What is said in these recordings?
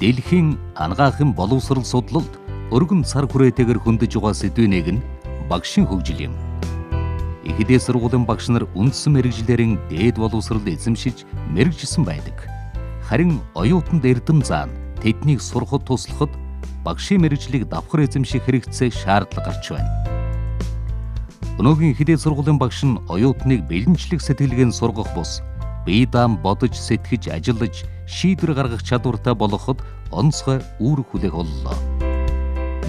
Дэлхийн анагаахын боловсрол судлалд өргөн цар хүрээтэйгээр хөндөж байгаа сэдвийн нэг нь багшийн хөгжил юм. Их эдийн сургуулийн багш нар үндсэн мэргэжлээрэн дээд боловсрол эзэмшиж мэргэжилсэн байдаг. Харин оюутанд эрдэм заан тэднийг сурахад туслахад багшийн мэргэжлийг давхар эзэмших хэрэгцээ шаардлага гарч байна. Өнөөгийн их эдийн сургуулийн багш нь оюутныг бэлэнчлэг сэтгэлгээнд сургах бус бие даан бодож сэтгэж ажиллаж шийдвэр гаргах чадвартай болгоход онцгой үүрэг хүлээх боллоо.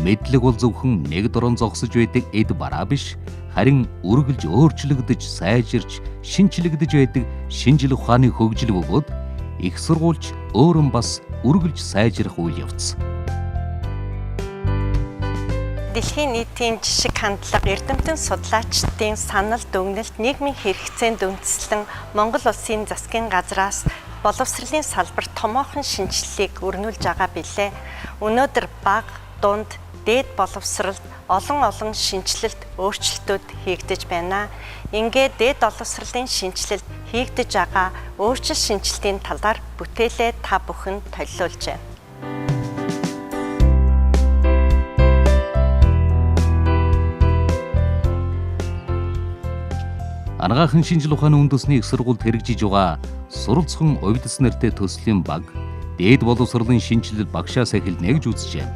Мэдлэг бол зөвхөн нэг дорон зогсож байдаг эд бараа биш, харин үргэлж өөрчлөгдөж, сайжирч, шинчлэгдэж байдаг шинжлэх ухааны хөгжил бөгөөд их сургуульч өөрөн бас үргэлж сайжрах үйл явц. Дэлхийн нийтийн жишг хандлага, эрдэмтэн судлаачдын санал дүгнэлт, нийгмийн хэрэгцээнд үндэслэн Монгол улсын засгийн газраас боловсролын салбарт томоохон шинэчлэлийг өрнүүлж байгаа билээ. Өнөөдөр бага, дунд, дээд боловсролд олон олон шинэчлэлт, өөрчлөлтүүд хийгдэж байна. Ингээд дээд боловсролын шинэчлэлт хийгдэж байгаа өөрчлөлт шинэчлэлтийн талаар бүтээлээ та бүхэнд толиулж байна. Анагаахын шинжил ухааны үндэсний их сургуульд хэрэгжиж байгаа суралцхан увдис нэртэй төслийн баг дээд боловсролын шинэчлэл багшаас эхэлнэ гэж үзжээ.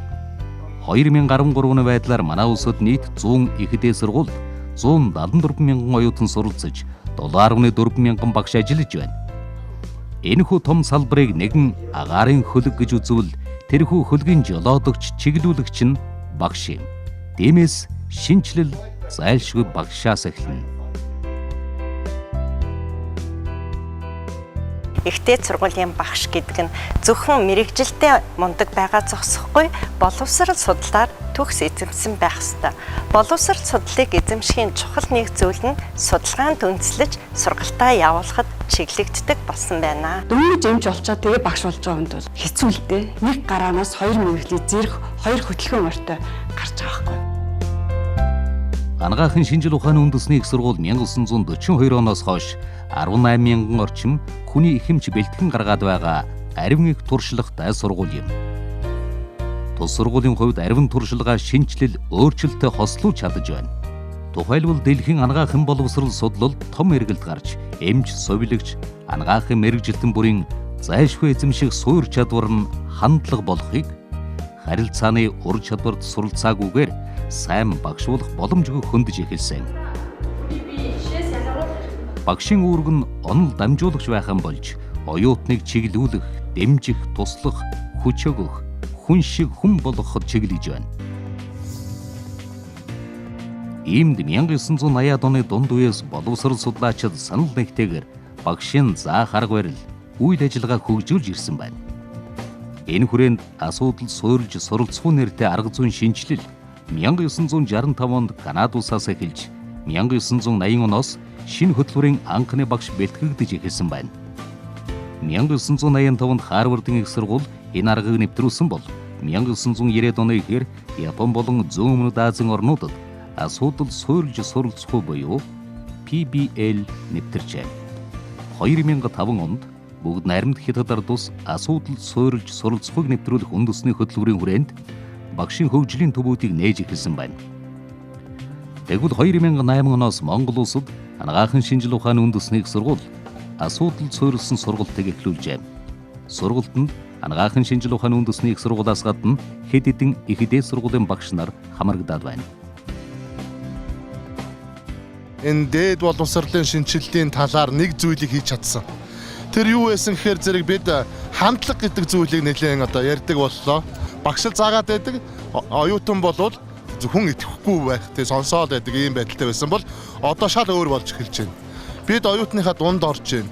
2013 оны байдлаар манай улсад нийт 100 их эдийн сургуульд 174 мянган оюутан суралцаж 7.4 мянган багш ажиллаж байна. Энэхүү том салбарыг нэгэн агаарын хөлөг гэж үзвэл тэрхүү хөлгийн жолоодогч, чиглүүлэгч нь багш юм. Тиймээс шинэчлэл зайлшгүй багшаас эхэлнэ. Их дээд сургуулийн багш гэдэг нь зөвхөн мэргэжилтэй мундаг байгаа зогсохгүй, боловсрол судлаар төгс эзэмсэн байх ёстой. Боловсрол судлалыг эзэмшихийн чухал нэг зүйл нь судалгаанд үндэслэж сургалтаа явуулахад чиглэгддэг болсон байна. Дөнгөж эмч болчоод тэгээ багш болж байгаа хүнд бол хэцүү л дээ. Нэг гараанаас хоёр мэргэжлийн зэрэг хоёр хөтөлбөр морьтой гарч байгаа байхгүй. Анагаахын шинжил ухааны үндэсний их сургууль 1942 оноос хойш 18 мянган орчим хүний ихэмч бэлтгэн гаргаад байгаа аривын их туршлагатай сургууль юм. Тус сургуулийн хувьд аривын туршлагаа шинэчлэл, өөрчлөлтөд хослуулж чадаж байна. Тухайлбал дэлхийн анагаахын боловсрол судлалд том эргэлт гарч эмч, сувилагч, анагаахын мэргэжилтэн бүрийн зайлшгүй эзэмших суур чадвар нь хандлага болохыг харилцааны ур чадварт суралцаагүйгээр сайн багш болох боломжгүй хөндөж эхэлсэн. Багшийн үүрэг нь онол дамжуулагч байх юм болж оюутныг чиглүүлэх, дэмжих, туслах, хүч өгөх, хүн шиг хүн болгоход чиглэж байна. Иймд 1980-ад оны дунд үеэс боловсрол судлаачид санал нэгтэйгээр багшийн заах арга барил, үйл ажиллагаа хөгжүүлж ирсэн байна. Энэ хүрээнд асуудал суурилж суралцах нэртэй арга зүйн шинэчлэл 1965 онд Канада улсаас эхэлж 1980 оноос шинэ хөтөлбөрийн анхны багш бэлтгэгдэж эхэлсэн байна. 1985 онд Харвардын их сургууль энэ аргыг нэвтрүүлсэн бол 1990-ад оны ихээр Япон болон зүүн өмнөд Азийн орнуудад асуудал суурилж суралцах буюу PBL нэвтэрчээ. 2005 онд бүгд найрамд Хятад ард улс асуудал суурилж суралцахыг нэвтрүүлэх үндэсний хөтөлбөрийн хүрээнд багшийн хөгжлийн төвүүдийг нээж эхэлсэн байна. Тэгвэл 2008 оноос Монгол улсад анагаахын шинжил ухааны үндэсний их сургууль асуудал суурилсан сургалтыг эхлүүлжээ. Сургалтанд анагаахын шинжил ухааны үндэсний их сургуулиас гадна хэд хэдэн их эдийн сургуулийн багш нар хамрагдаад байна. Энэ дээд боловсролын шинэчлэлийн талаар нэг зүйлийг хийж чадсан. Тэр юу байсан гэхээр зэрэг бид хандлага гэдэг зүйлийг нэлээд одоо ярьдаг боллоо. Багш л заагаад байдаг. Оюутан болвол зөвхөн итгэхгүй байх, тэ сонсоол байдаг ийм байдалтай байсан бол одоо шал өөр болж эхэлж байна. Бид оюутныхаа дунд орж байна.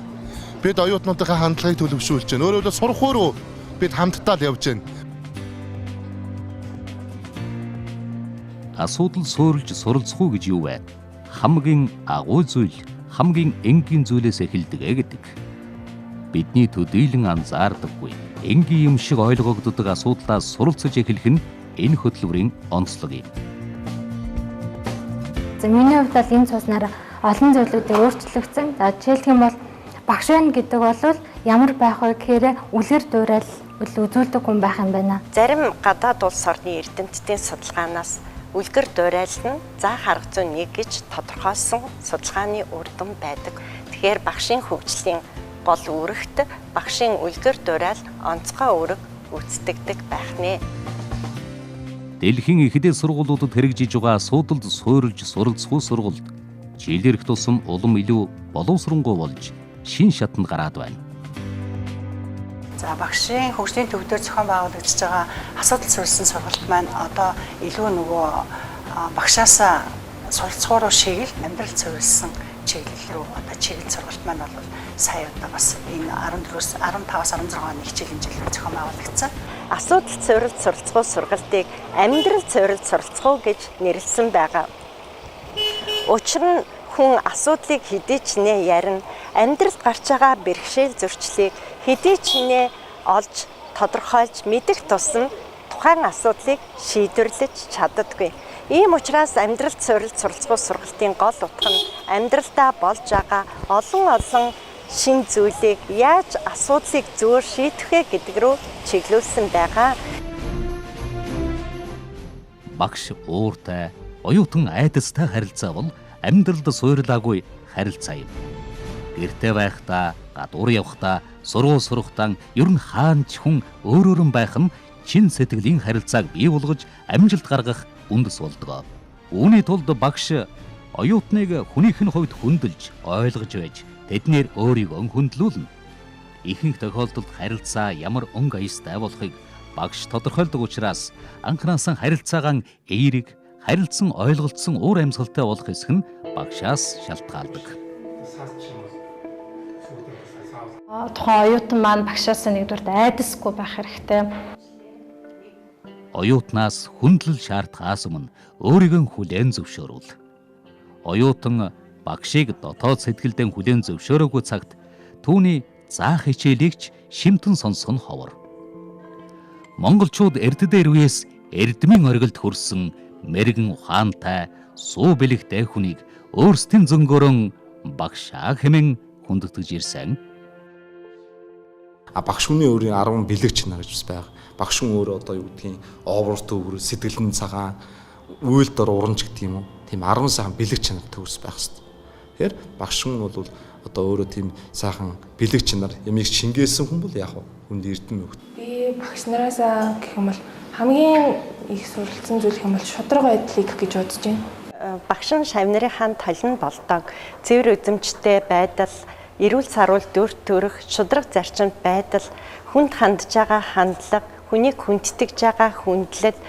Бид оюутнуудынхаа хандлагыг төлөвшүүлж байна. Өөрөөр хэлбэл сурах руу бид хамтдаа л явж байна. Асуудал суурилж суралцах уу гэж юу вэ? Хамгийн агуу зүйл, хамгийн энгийн зүйлээс эхэлдэг гэдэг. Бидний төдийлөн анзаардаггүй энгийн юм шиг ойлгогддог асуудлаа суралцаж эхлэх нь энэ хөтөлбөрийн онцлог юм. За миний хувьд бол энэ цууснаар олон зүйлүүдийг өөрчлөгдсөн. За жишээлх юм бол Багш байна гэдэг бол ямар байх вэ гэхээр үлгэр дуурайл үзүүлдэг хүн байх юм байна. Зарим гадаад улс орны эрдэмтдийн судалгаанаас үлгэр дуурайл нь заах арга зүй нэг гэж тодорхойлсон судалгааны үр дүн байдаг. Тэгэхээр багшийн хөгжлийн гол үүрэгт багшийн үлгэр дуурайл онцгой үүрэг гүйцэтгэдэг байх нэ. Дэлхийн их дээд сургуулиудад хэрэгжиж байгаа асуудалд суурилж суралцах сургалт жил ирэх тусам улам илүү боловсронгуй болж шин шатанд гараад байна. За, багшийн хөгжлийн төв дээр зохион байгуулагдаж байгаа асуудал суурилсан сургалт маань одоо илүү нөгөө багшаасаа суралцах руу шигэлт, амьдрал суурилсан чиглэл рүү одоо чиглэл сургалт маань бол сая одоо бас энэ 14-өөс 15-аас 16 оны хичээлийн жил рүү зохион байгуулагдсан. Асуудал суурилт суралцах сургалтыг амьдрал суурилт суралцах гэж нэрлэсэн байгаа. Учир нь хүн асуудлыг хэдий ч нэ ярина, амьдралд гарч байгаа бэрхшээл зөрчлийг хэдий ч нэ олж тодорхойлж мэдэх тусам тухайн асуудлыг шийдвэрлэж чаддаггүй. Ийм учраас амьдралд суурилт суралцах сургалтын гол утга нь амьдралдаа болж байгаа олон олон шин зүйлийг яаж асуудлыг зөөр шийдэх вэ гэдэг рүү чиглүүлсэн байгаа. Багш ууртай, оюутан айдастай харилцаа бол амьдралд суйрлаагүй харилцаа юм. Гэртээ байхдаа, гадуур явахдаа, сургууль сурахдаа ер нь хаан ч хүн өөр өөр нь байх нь чин сэтгэлийн харилцааг бий болгож амжилт гаргах үндэс болдог. Үүний тулд багш оюутныг хүнийх нь хувьд хүндэлж, ойлгож байж тэднэр өөрийгөө хүндлүүлнэ. Ихэнх тохиолдолд харилцаа ямар өнгө аястай болохыг багш тодорхойлдог учраас анхнаасаа харилцаагаан эерэг, харилцан ойлголцсон уур амьсгалтай болох хэсэг нь багшаас шалтгаалдаг. Тухайн оюутан маань багшаас нэгдүгээрт айдасгүй байх хэрэгтэй. Оюутнаас хүндлэл шаардахаас өмнө өөрийгөө хүлээн зөвшөөрүүл. Оюутан багшийг дотоод сэтгэлдээ хүлээн зөвшөөрөөгүй цагт түүний заах хичээлийг ч шимтэн сонсох нь ховор. Монголчууд эрд дээр үеэс эрдмийн оргилд хөрсөн мэрэгэн ухаантай, суу бэлэгтэй хүнийг өөрсдийн зөнгөөрөн багшаа хэмээн хүндэтгэж ирсэн. А багш хүний өөрийн 10 бэлэг чанар гэж бас байгаа. Багш хүн өөрөө одоо юу гэдгийг оврор төвөр, сэтгэл нь цагаан, үйл дор урамж гэдэг юм уу. Тийм 10 сайхан бэлэг чанар төвс байх хэрэгтэй. Тэгэхээр багш хүн бол одоо өөрөө тийм сайхан бэлэг чанар ямиг шингээсэн хүн бол яг хүнд эрдэм өгт. Би багш нараасаа гэх юм бол хамгийн их суралцсан зүйл гэх юм бол шударга байдлыг гэж бодож байна. Багш нь шавь нарынхаа толинд болдог. Цэвэр үзэмжтэй байдал, эрүүл саруул дүр төрх, шударга зарчимт байдал, хүнд хандж байгаа хандлага, хүнийг хүндэтгэж байгаа хүндлэл,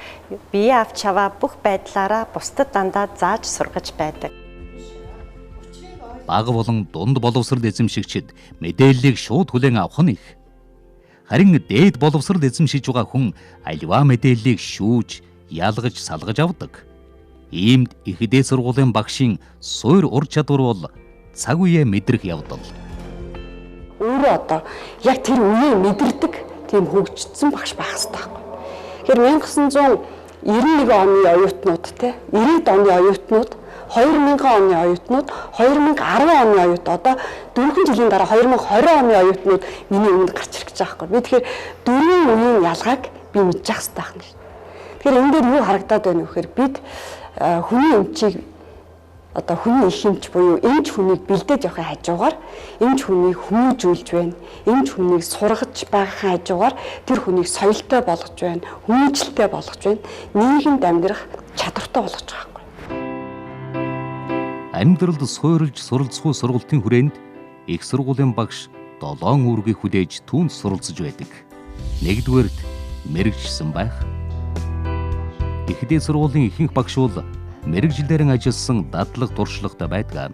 бие авч аваа бүх байдлаараа бусдад дандаа зааж сургаж байдаг. Бага болон дунд боловсрол эзэмшигчид мэдээллийг шууд хүлээн авах нь их. Харин дээд боловсрол эзэмшиж байгаа хүн аливаа мэдээллийг шүүж, ялгаж, салгаж авдаг. Иймд их дээд сургуулийн багшийн суур ур чадвар бол цаг үеэ мэдрэх явдал. Өөрөө одоо яг тэр үеэ мэдэрдэг тийм хөгжсөн багш байх хэрэгтэй байхгүй. Тэгэхээр 1991 оны оюутнууд те 90-ад оны оюутнууд, 2000 оны оюутнууд, 2010 оны оюут, одоо 4 жилийн дараа 2020 оны оюутнууд миний өмнөд гарч ирэх гэж байгаа байхгүй. Би тэгэхээр дөрвөн үеийн ялгааг би мэдчих хэрэгтэй байна. Тэгэхээр энэ дээр юу харагдаад байна вэ гэхээр бид хүний эмчийг одоо хүний их эмч буюу эмч хүнийг бэлдэж явахын хажуугаар эмч хүнийг хүмүүжүүлж байна. Эмч хүнийг сургаж байхын хажуугаар тэр хүнийг соёлтой болгож байна, хүмүүжлэлтэй болгож байна. Нийгэмд амьдрах чадвартай болгож байгаа байхгүй. Амьдралд суурилж суралцах сургалтын хүрээнд их сургуулийн багш 7 үүргийг хүлээж түүнд суралцж байдаг. Нэгдүгээрт мэрэгжсэн байх. Их дээд сургуулийн ихэнх багш бол мэрэгжилдэрэн ажилласан дадлаг туршлагатай байдаг.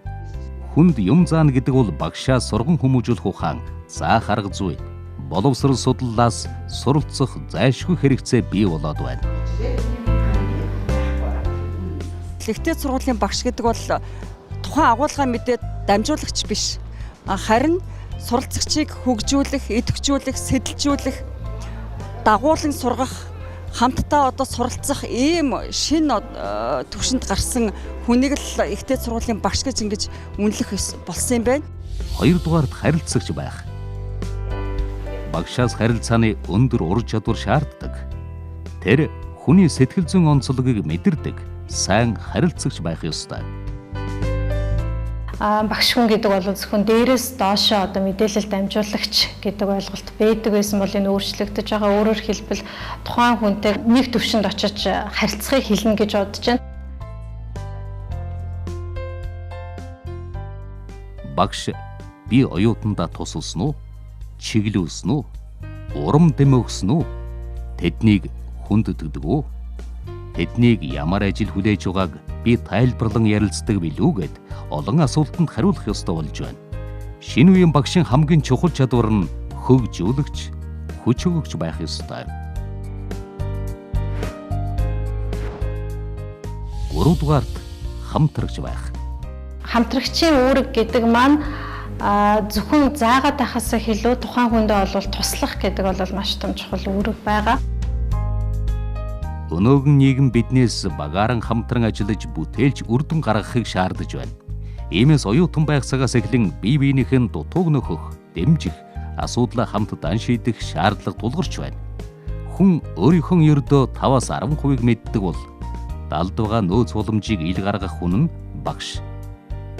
Хүнд юм заана гэдэг бол багшаа сурган хүмүүжүүлэх ухаан, заах арга зүй, боловсрол судлалаас суралцах зайлшгүй хэрэгцээ бий болоод байна. Их дээд сургуулийн багш гэдэг бол тухайн агуулгаа мэдээд дамжуулагч биш. Харин суралцагчийг хөгжүүлэх, идэвхжүүлэх, сэтэлжүүлэх, дагуулan сургах, хамтдаа одоо суралцах ийм шинэ төвшөнд гарсан хүнийг л их дээд сургуулийн багш гэж ингэж үнэлэх болсон юм байна. Хоёрдугаарт харилцагч байх. Багшаас харилцааны өндөр ур чадвар шаарддаг. Тэр хүний сэтгэл зүйн онцлогийг мэдэрдэг, сайн харилцагч байх ёстой. Багш хүн гэдэг бол зөвхөн дээрээс доошоо одоо мэдээлэл дамжуулагч гэдэг ойлголт байдаг байсан бол энэ өөрчлөгдөж байгаа. Өөрөөр хэлбэл тухайн хүнтэй нэг төвшөнд очиж харилцахыг хэлнэ гэж бодож байна. Багш би оюутандаа тусалсан уу? Чиглүүлсэн үү? Урам дэм өгсөн үү? Тэднийг хүндэтгдэг үү? Тэднийг ямар ажил хүлээж байгааг би тайлбарлан ярилцдаг билүү гэд олон асуултанд хариулах ёстой болж байна. Шинэ үеийн багшийн хамгийн чухал чадвар нь хөгжүүлэгч, хүч өгөгч байх ёстой. Гуравдугаарт хамтрагч байх. Хамтрагчийн үүрэг гэдэг маань зөвхөн заагаад байхаас илүү тухайн хүндээ бол туслах гэдэг бол маш том чухал үүрэг байгаа. Өнөөгөн нийгэм биднээс багааран хамтран ажиллаж бүтээлч үр дүн гаргахыг шаардаж байна. Иймээс оюутан байх цагаас эхлэн бие биенийх нь дутууг нөхөх, дэмжих, асуудлаа хамт дан шийдэх шаардлага тулгарч байна. Хүн өөрийнхөө ердөө 5-аас 10%-ийг мэддэг бол далд байгаа нөөц боломжийг ил гаргах хүн нь багш.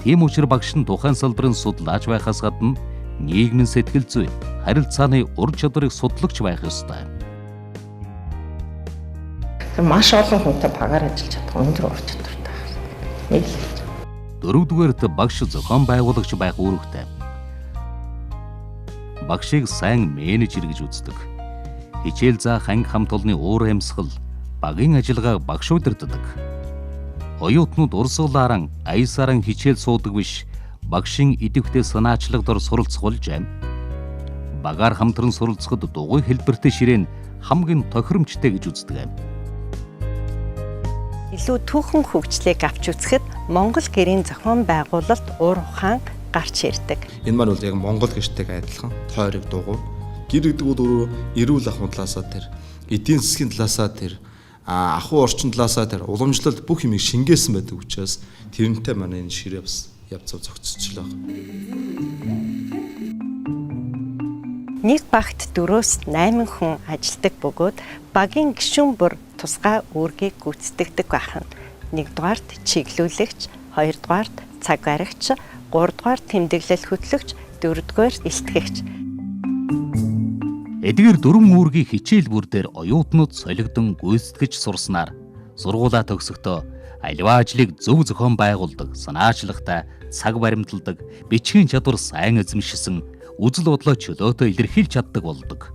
Тийм учраас багш нь тухайн салбарын судлаач байхаас гадна нийгмийн сэтгэл зүй, харилцааны ур чадварыг судлагч байх ёстой. Маш олон хүнтэй багаар ажиллаж чадах өндөр ур чадвартай байх. Нэг л. Дөрөвдүгээрт багш зохион байгуулагч байх үүрэгтэй. Багшийг сайн менежер гэж үздэг. Хичээл заах анги хамт олонны уур амьсгал, багийн ажиллагааг багш удирддаг. Оюутнууд урсгалааран, аясааран хичээл суудаг биш, багшийн идэвхтэй санаачлаг дор суралцах болж байна. Багаар хамтран суралцахад дугуй хэлбэртэй ширээ нь хамгийн тохиромжтой гэж үздэг юм. Илүү түүхэн хөгжлийг авч үзэхэд Монгол гэрийн зохион байгуулалт ур ухаан гарч ирдэг. Энэ маань бол яг Монгол гэртэйг адилхан тойрог дугуй. Гэр гэдэг бол өөрөө эрүүл ахуйн талаасаа тэр, эдийн засгийн талаасаа тэр, ахуй орчин талаасаа тэр уламжлалт бүх юмыг шингээсэн байдаг учраас тэрнтэй манай энэ ширээ бас явцаа зохицчихлоо. Нэг багт 4-8 хүн ажилладаг бөгөөд багийн гишүүн бүр тусгай үүргийг гүйцэтгэдэг байх нь. 1-дугаарт чиглүүлэгч, 2-дугаарт цаг баригч, 3-дугаар тэмдэглэл хөтлөгч, 4-дугаар илтгэгч. Эдгээр дөрвөн үүргийг хичээл бүр дээр оюутнууд солигдон гүйцэтгэж сурснаар сургуулаа төгсөхдөө аливаа ажлыг зөв зохион байгуулдаг, санаачлагтай, цаг баримталдаг, бичгийн чадвар сайн эзэмшсэн, үзэл бодлоо чөлөөтэй илэрхийлж чаддаг болдог.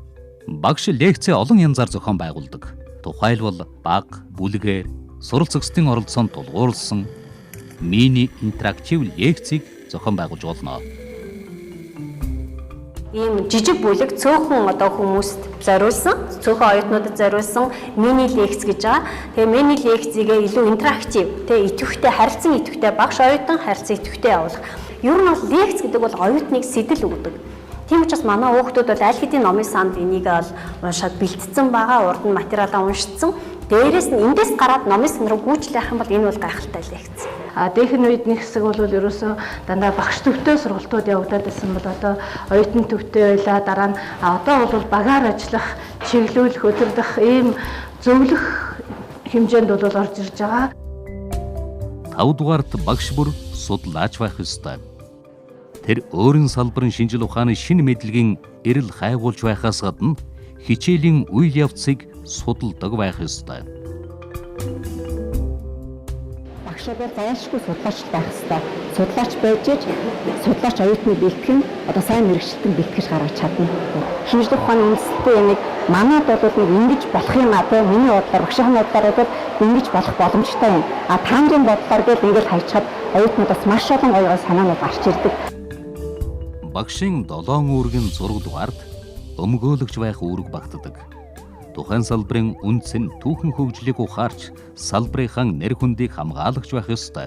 Багш лекцээ олон янзаар зохион байгуулдаг. Тухайлбал баг, бүлгээр, суралцагчдын оролцоонд тулгуурласан мини интерактив лекцийг зохион байгуулж болно. Ийм жижиг бүлэг цөөхөн одоо хүмүүст зориулсан, цөөхөн оюутнуудад зориулсан мини лекц гэж байгаа. Тэгээ мини лекцийг илүү интерактив, тэгээ идэвхтэй, харилцан идэвхтэй, багш оюутан харилцан идэвхтэй явуулах. Ер нь бол лекц гэдэг бол оюутныг сэтэл өгдөг. Тийм учраас манай хүүхдүүд бол аль хэдийн номын санд энийг бол уншаад бэлтцсэн байгаа, урд нь материалаа уншицсан. Дээрээс нь эндээс гараад номын сан руу гүйчлэх юм бол энэ бол гайхалтай лекц. Дээхэн үед нэг хэсэг бол ерөөсөө дандаа багш төвтэй сургалтууд явагдаад байсан бол одоо оюутан төвтэй байлаа. Дараа нь одоо бол багаар ажиллах, чиглүүлэх, удирдах ийм зөвлөх хэмжээнд бол орж ирж байгаа. 5 дугаарт багш бүр судлаач байх ёстой. Тэр өөрийн салбарын шинжил ухааны шинэ мэдлэгийн эрэл хайгуулж байхаас гадна хичээлийн үйл явцыг судалдаг байх ёстой. Багш бол зайлшгүй судлаач байх ёстой. Судлаач байж иж судлаач оюутны бэлтгэн одоо сайн мэргэжилтэн бэлтгэж гаргаж чадна. Шинжлэх ухааны үндэслэлтэй нэг манад бол нэг ингэж болох юм а тэ миний бодлоор багшийн бодлоор бол ингэж болох боломжтой юм. А та нарын бодлоор гэл ингээл хайчхад оюутнууд бас маш олон гоё гоё санаанууд гарч ирдэг. Багшийн 7 үүргийн 6 дугаарт өмгөөлөгч байх үүрэг багтдаг. Тухайн салбарын үндэс нь түүхэн хөгжлийг ухаарч салбарынхаа нэр хүндийг хамгаалагч байх ёстой.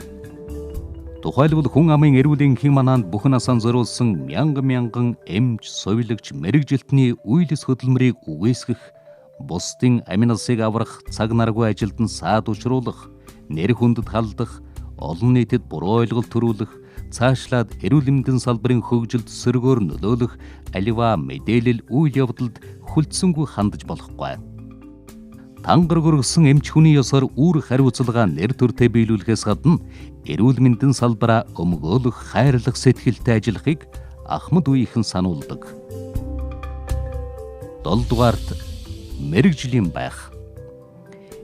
Тухайлбал хүн амын эрүүл энхийн манаанд бүхэн асаан зориулсан мянган мянган эмч, совилагч, мэргэжилтний үйлс хөдөлмөрийг үгээсгэх, бусдын амин алсыг аврах, цаг наргүй ажилд нь саад учруулах, нэр хүндэд халдах, олон нийтэд буруу ойлголт төрүүлэх, Цаашлаад эрүүл мэндийн салбарын хөгжилд сөргөөр нөлөөлөх аливаа мэдээлэл үйл явдалд хүлцэнгүй хандаж болохгүй. Тангар гөргсөн эмч хүний ёсоор үүр хариуцлага нэр төртэй биелүүлэхээс гадна эрүүл мэндийн салбараа өмгөөлөх, хайрлах сэтгэлтэй ажиллахыг Ахмад үеийнхэн сануулдаг. 7 дугаарт мэрэгжлийн байх.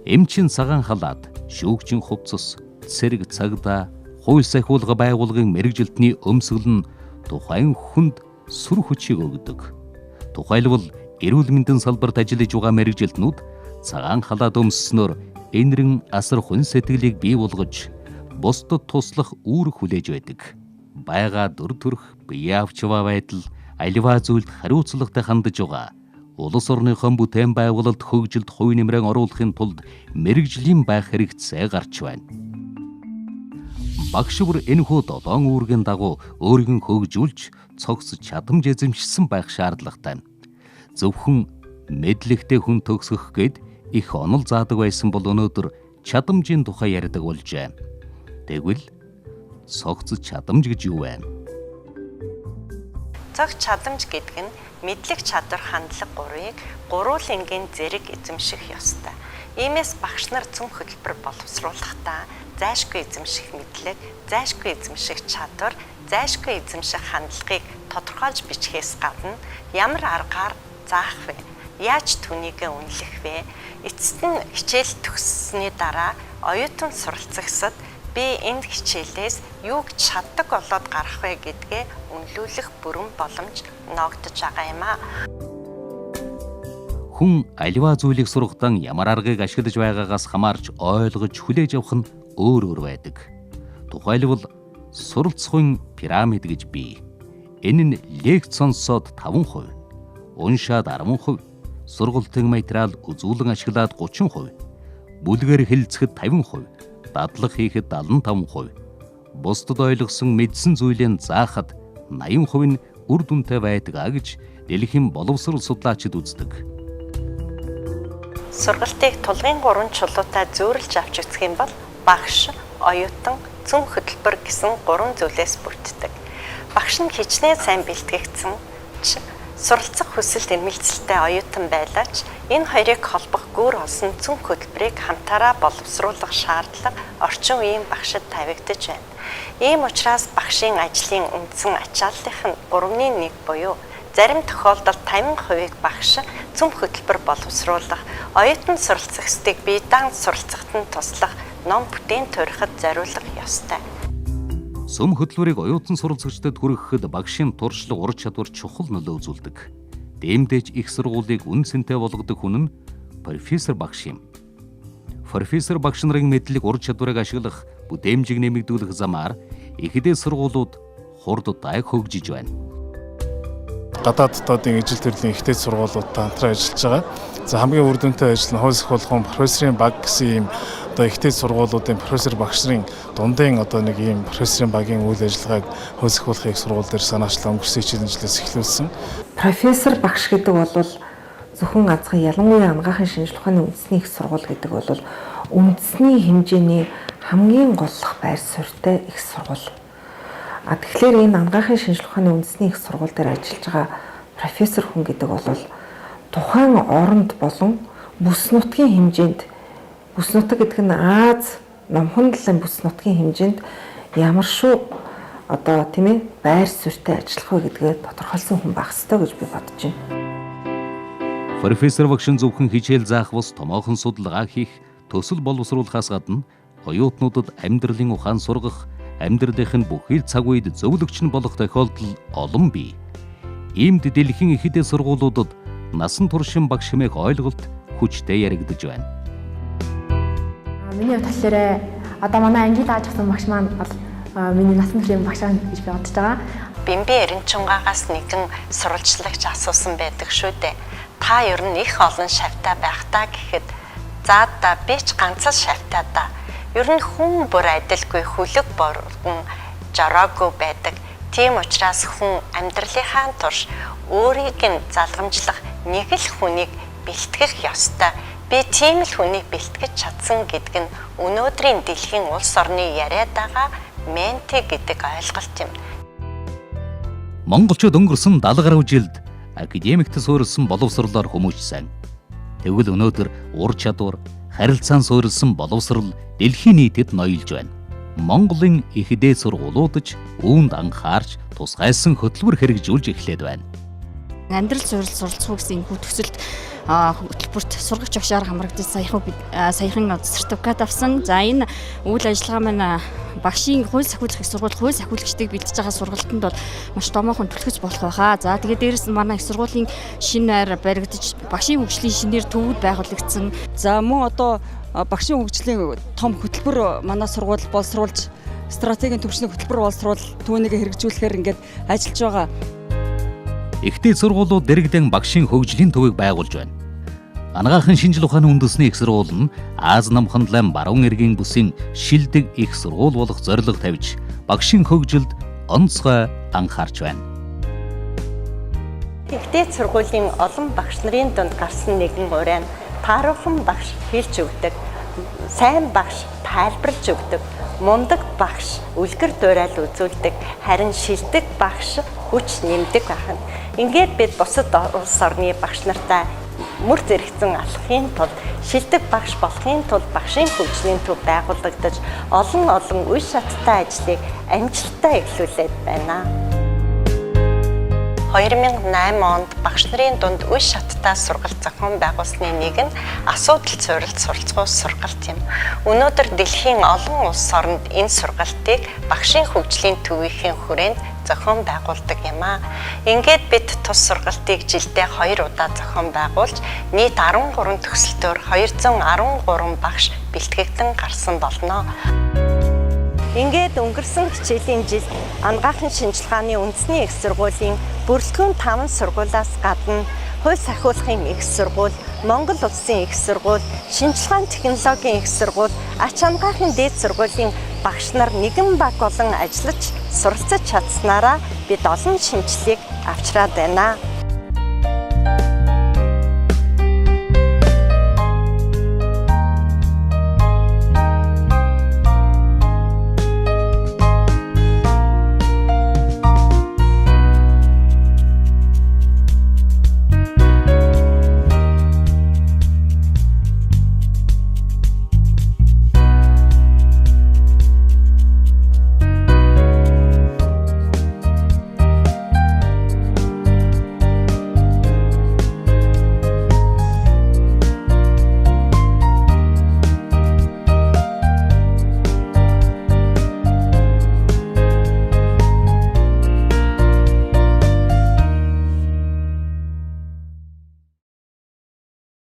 Эмчин цагаан халаат, шүүгчийн хувцас, цэрэг цагдаа, хууль сахиулга байгууллагын мэрэгжилтний өмсгөл нь тухайн хүнд сүр хүчийг өгдөг. Тухайлбал эрүүл мэндийн салбарт ажиллаж байгаа мэрэгжилтнүүд цагаан халаат өмсснөөр энэрэн асар хүн сэтгэлийг бий болгож бусдад туслах үүрэг хүлээж байдаг. Байгаа дүр төрх, бие авч яваа байдал, аливаа зүйлд хариуцлагатай хандаж байгаа. Улс орныхон бүтээн байгуулалт хөгжилд хувь нэмрээ оруулахын тулд мэрэгжлийн байх хэрэгцээ гарч байна. Багш бүр энэхүү долоон үүргийн дагуу өөрийгөө хөгжүүлж цогц чадамж эзэмшсэн байх шаардлагатай. Зөвхөн мэдлэгтэй хүн төгсгөх гээд их онол заадаг байсан бол өнөөдөр чадамжийн тухай ярьдаг болжээ. Тэгвэл цогц чадамж гэж юу вэ? Цогц чадамж гэдэг нь мэдлэг, чадвар, хандлага гурвыг гурвуулангийн зэрэг эзэмших ёстой. Иймээс багш нар цөм хөтөлбөр боловсруулахдаа зайшгүй эзэмших мэдлэг, зайшгүй эзэмших чадвар, зайшгүй эзэмших хандлагыг тодорхойлж бичгээс гадна ямар аргаар заах вэ? Яаж түүнийгээ үнэлэх вэ? Эцэст нь хичээл төгссөний дараа оюутан суралцагсад би энэ хичээлээс юуг чаддаг болоод гарах вэ гэдгээ үнэлүүлэх бүрэн боломж ноогдож байгаа юм аа. Хүн аливаа зүйлийг сургадан ямар аргыг ашиглаж байгаагаас хамаарч ойлгож хүлээж авах нь өөр өөр байдаг. Тухайлбал суралцахын пирамид гэж бий. Энэ нь лекц сонсоод 5%, уншаад 10%, сургалтын материал үзүүлэн ашиглаад 30%, бүлгээр хэлцэхэд 50%, дадлага хийхэд 75%, бусдад ойлгосон мэдсэн зүйлээ заахад 80% нь үр дүнтэй байдаг а гэж дэлхийн боловсрол судлаачид үздэг. Сургалтыг тулгын гурван чулуутай зүйрлэж авч үзэх юм бол багш, оюутан, цөм хөтөлбөр гэсэн гурван зүйлээс бүрддэг. Багш нь хичнээн сайн бэлтгэгдсэн ч суралцах хүсэлт эрмэлзэлтэй оюутан байлаа ч энэ хоёрыг холбох гүр олсон цөм хөтөлбөрийг хамтаараа боловсруулах шаардлага орчин үеийн багшид тавигдаж байна. Ийм учраас багшийн ажлын үндсэн ачааллынх нь 3-ны 1 буюу зарим тохиолдолд 50%-ийг багш цөм хөтөлбөр боловсруулах, оюутан суралцагчдыг бие даан суралцахад нь туслах, ном бүтээн туурахад зориулах ёстой. Сүм хөтөлбөрийг оюутан суралцагчдад хүргэхэд багшийн туршлага, ур чадвар чухал нөлөө үзүүлдэг. Дэмдэж их сургуулийг үн цэнтэй болгодог хүн нь профессор багш юм. Профессор багш нарын мэдлэг, ур чадварыг ашиглах, бүтээмжийг нэмэгдүүлэх замаар ихэдээ сургуулиуд хурдтай хөгжиж байна. Гадаад дотоодын ижил төрлийн их дээд сургуулиудтай хамтран ажиллаж байгаа. За хамгийн үр дүнтэй ажил нь хууль сахиулгын профессорын баг гэсэн ийм одоо их дээд сургуулиудын профессор багш нарын дундын одоо нэг ийм профессорын багийн үйл ажиллагааг хууль сахиулгын их сургууль дээр санаачлан өнгөрсөн хичээлийн жилээс эхлүүлсэн. Профессор багш гэдэг бол зөвхөн ганцхан ялангуяа анагаахын шинжилгээ ухааны үндэсний их сургууль гэдэг бол үндэсний хэмжээний хамгийн голлох байр суурьтай их сургууль. А тэгэхээр энэ анагаахын шинжилгээ ухааны үндэсний их сургууль дээр ажиллаж байгаа профессор хүн гэдэг бол тухайн оронд болон бүс нутгийн хэмжээнд, бүс нутаг гэдэг нь Аз номхон далайн бүс нутгийн хэмжээнд ямар шүү одоо тийм ээ байр суурьтай ажиллах вэ гэдгээ тодорхойлсон хүн байх ёстой гэж би бодож байна. Профессор багш нь зөвхөн хичээл заах бус томоохон судалгаа хийх, төсөл боловсруулахаас гадна оюутнуудад амьдралын ухаан сургах, амьдралынх нь бүхий л цаг үед зөвлөгч нь болох тохиолдол олон бий. Иймд дэлхийн их эдийн сургуулиудад насан туршин багш хэмээх ойлголт хүчтэй яригдаж байна. Миний хувьд болохоор одоо манай ангийн дааж авсан багш маань бол миний насан туршийн багш гэж би бодож байгаа. Бэмбэ Эренчунгаагаас нэгэн сурвалжлагч асуусан байдаг шүү дээ. Та ер нь их олон шавьтай байх та гэхэд за да би ч ганц л шавьтай да. Ер нь хүн бүр адилгүй хөлөг боргон жороогүй байдаг. Тийм учраас хүн амьдралынхаа турш өөрийг нь залгамжлах нэг л хүнийг бэлтгэх ёстой. Би тийм л хүнийг бэлтгэж чадсан гэдг нь өнөөдрийн дэлхийн улс орны яриад байгаа менти гэдэг ойлголт юм. Монголчууд өнгөрсөн 70 гаруй жилд академикт суурилсан боловсролоор хүмүүжсэн. Тэгвэл өнөөдөр ур чадвар, харилцаан суурилсан боловсрол дэлхийн нийтэд ноёлж байна. Монголын их дээд сургуулиуд ч үүнд анхаарч тусгайлсан хөтөлбөр хэрэгжүүлж эхлээд байна. Амьдрал суурил суралцах гэсэн энэ төсөлд хөтөлбөрт сургагч багшаар хамрагдаж саяхан сертификат авсан. За, энэ үйл ажиллагаа маань багшийн хууль сахиулах их сургууль хууль сахиулагчдыг бэлтэж байгаа сургалтанд бол маш томоохон түлхэц болох байхаа. За, тэгээд дээрэс нь манай их сургуулийн шинэ байр баригдаж, багшийн хөгжлийн шинээр төвүүд байгуулагдсан. За, мөн одоо багшийн хөгжлийн том хөтөлбөр манай сургууль боловсруулж, стратегийн төвшний хөтөлбөр боловсруул түүнийг хэрэгжүүлэхээр ингээд ажиллаж байгаа. Их дээд сургуулиуд дэргэдэн багшийн хөгжлийн төвийг байгуулж байна. Анагаахын шинжил ухааны үндэсний их сургууль нь Ази Номхондлайн баруун эргийн бүсийн шилдэг их сургууль болох зорилго тавьж, багшийн хөгжилд онцгой анхаарч байна. Их дээд сургуулийн олон багш нарын дунд гарсан нэгэн уриа нь тааруухан багш хэлж өгдөг, сайн багш тайлбарлаж өгдөг, мундаг багш үлгэр дуурайл үзүүлдэг, харин шилдэг багш хүч нэмдэг байна. Ингээд бид бусад улс орны багш нартай мөр зэрэгцэн алхахын тулд, шилдэг багш болохын тулд багшийн хөгжлийн төв байгуулагдаж, олон олон үе шаттай ажлыг амжилттай эхлүүлээд байна. 2008 онд багш нарын дунд үе шаттай сургалт зохион байгуулсны нэг нь асуудал суурилт суралцгуу сургалт юм. Өнөөдөр дэлхийн олон улс оронд энэ сургалтыг багшийн хөгжлийн төвийн хүрээнд зохион байгуулдаг юм аа. Ингээд бид тус сургалтыг жилдээ 2 удаа зохион байгуулж, нийт 13 төгсөлтөөр 213 багш бэлтгэгдэн гарсан болно. Ингээд өнгөрсөн хичээлийн жил Анагаахын шинжилгээний үндэсний их сургуулийн бүрэлдэхүүн 5 сургуулиас гадна хууль сахиулахын их сургууль, Монгол улсын их сургууль, шинжилгээний технологийн их сургууль, ач анагаахын дээд сургуулийн багш нар нэгэн баг болон ажиллаж суралцаж чадсанараа бид олон шинэчлэлийг авчраад байна.